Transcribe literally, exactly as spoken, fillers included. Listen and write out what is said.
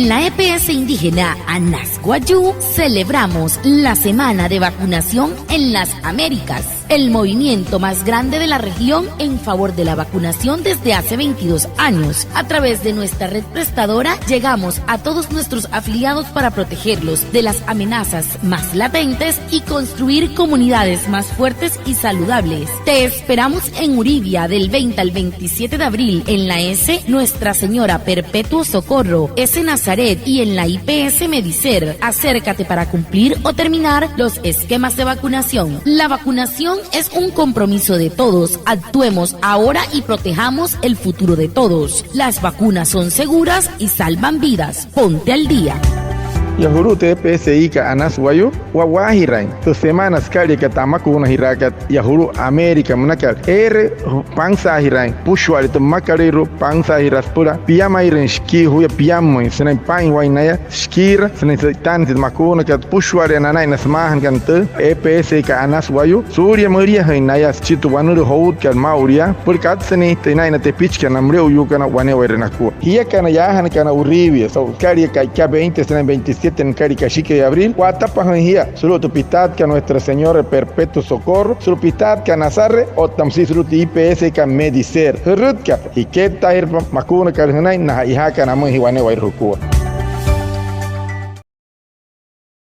En la E P S indígena Anas Wayuu celebramos la Semana de Vacunación en las Américas, el movimiento más grande de la región en favor de la vacunación desde hace veintidós años. A través de nuestra red prestadora, llegamos a todos nuestros afiliados para protegerlos de las amenazas más latentes y construir comunidades más fuertes y saludables. Te esperamos en Uribia del veinte al veintisiete de abril en la S Nuestra Señora Perpetuo Socorro, S Nazaret y en la I P S Medicer. Acércate para cumplir o terminar los esquemas de vacunación. La vacunación es un compromiso de todos. Actuemos ahora y protejamos el futuro de todos. Las vacunas son seguras y salvan vidas. Ponte al día. Yaa julu'u tü E P S I-ka Anas Wayuu, wa'waajiraain tü semana sükaliakat tü amakuunajiraakat yaa julu'u América münakat, eere pansaajiraain süpüshua'ale tü mmakalüirua, pansaajiraa süpüla piamairüin shikii juya piammüin sünain paa'inwain naya shikiira sünain sü'itaanüin tü makuunakat. Süpüshua'ale nanain na sümaajanakana tü E P S I-ka Anas Wayuu, suulia müliajüin naya süchi tü wanülüü joutkat maa'ulu yaa süpüla katsüinjatüin naa'in na tepichikana na müle'uyuukana wane'ewaire nakua. Jiakana yaajanakana Uribia so'u sükalia ka'ikat veinte sünain veintisiete nükalia kashikai abril, wa'atapajüin jia sulu'u tü pitaatkat Nuestra Señora Perpetuo Socorro, sulu'u pitaatkat Nazaret otta müsia sulu'u tü I P S-kat Medicer. Jürütka jikettaajirapa makuunakat jünain na ja'ijaakana amüin jia wane'ewaire jukua.